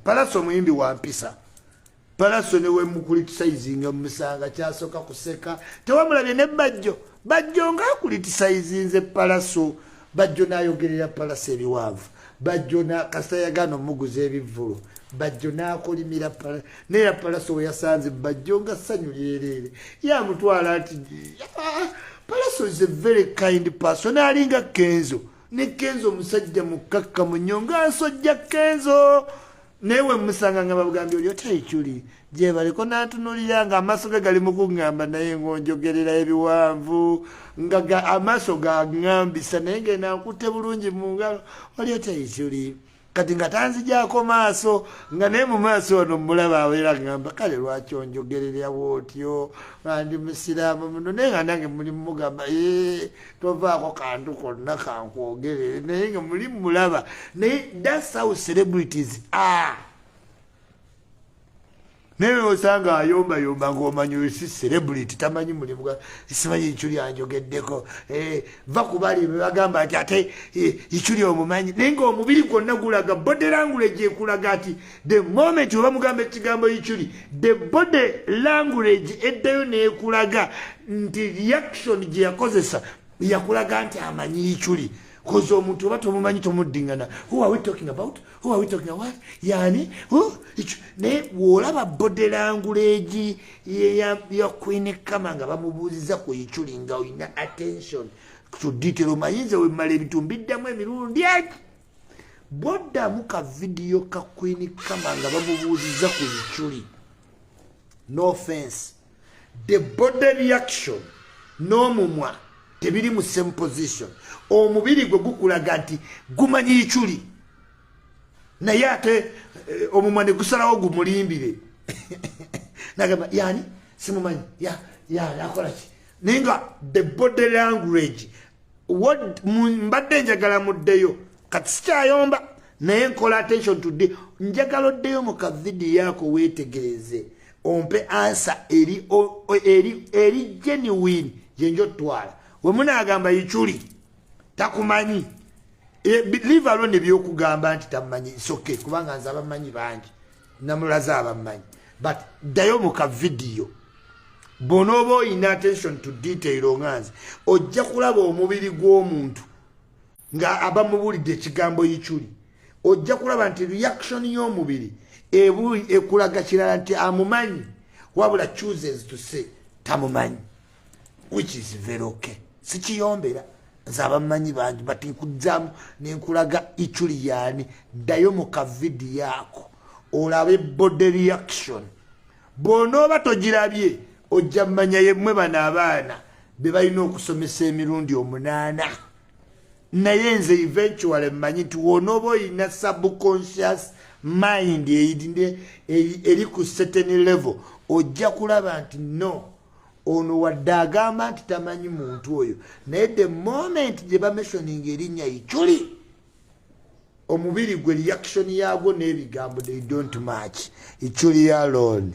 Pallaso omuyimbi wa mpisa. Pallaso ne wemucriticizinga mumusanga kyasooka kuseka. Tewamulabye ne Bajjo? Bajjo nga acriticizinze Pallaso, Bajjo n'ayogerera Pallaso ebiwanvu. Bajjo na kasita yagaana omuguza ebivvulu, Bajjo n'akolimira. Naye Pallaso we yasanze Bajjo nga ssanyu lyereere, yamutwala nti ah, Pallaso is a very kind person, alinga Kenzo. Ne Kenzo omusajja mukkakkamu nnyo, nga nsojja Kenzo, naye we musanga nga babugambye oli otaikyuli gyebaleko, nantunulira nga amaaso ge gali mukuŋŋamba, naye ngonjogerera ebiwanvu nga amaaso gaŋŋambisa, naye ngenda nkutte bulungi mu ngalo, oli otaikyuli. Kati nga tanzigyako maaso, nga naye mu maaso wano mulaba abeera ŋŋamba, kale lwaki onjogerera bwotyo nga ndi musiraamu muno? Naye nga nange muli mugamba, tovaako kantu konna kankwogerere, naye nga muli mulaba. Naye that's how celebrities are. Naye osanga ayombayomba ngaomanyi oyo si celebrity, tamanyi mulimu. Simanyi Ichuli anjogeddeko, va ku bali bebagamba nti ate Ichuli omumanyi, naye ngaomubiri gwonna gulaga body language ekulaga nti the moment oba mugamba ekigambo Ichuli, the body language eddayo nekulaga nti reaction gye yakozesa yakulaga nti amanyi Ichuli. 'Cause omuntu oba tomumanyi tomuddingana, "Who are we talking about? Who are we talking about? Yani?" Naye bw'olaba body language ya Queen Kama nga bamubuuziza ku Ichuli, nga olina attention to detail, omayinza wemmala ebintu mbiddamu emirundi agi. Bwoddamu ka vidiyo ka Queen Kama nga bamubuuziza ku Ichuli, no offense, the body reaction n'omumwa tebiri mu same position. Omubiri gwe gukulaga nti gumanyi Ichuli, naye ate omumwa ne gusalawo gumulimbire, nagamba, "Yani? Simumanyi. Ya akola ki?" Naye nga the body language, mbadde njagala muddeyo. Kati sikyayomba, naye nkola attention today. Njagala oddeyo mu kavidiyo ako weetegereze, ompe answer eri genuine gyenja otwala. We munaagamba Ichuli takumanyi, leave alone ebyokugamba nti tamanyi soke, kubanga nze abamanyi bangi, namulaze abamanyi. But ddayo mu kavidiyo, bw'onooba oyina attention to detail nga nze, ojja kulaba omubiri gw'omuntu nga abamubulidde ekigambo Ichuli, ojja kulaba nti reaction y'omubiri ekulaga kirala nti amumanyi, wabula chooses to say tamumanyi, which is very okay. Sikiyombera, nze abamanyi bangi, but nkuzaamu nenkulaga Ichuli yaani. Ddayo mu kavidiyo ako olabe body reaction. Bw'onooba togirabye, ojja mmanya yemmwe bano abaana be balina okusomesa emirundi 8. Naye nze eventually mmanyi nti wonooba oyina subconscious mind eri ku certain level, ojja kulaba nti no, ono wadde agamba nti tamanyi muntu oyo, naye the moment gye bamentioninga erinnya Ichuli, omubiri gwe reaction yaagwo n'ebigambo, they don't match. Ichuli alone.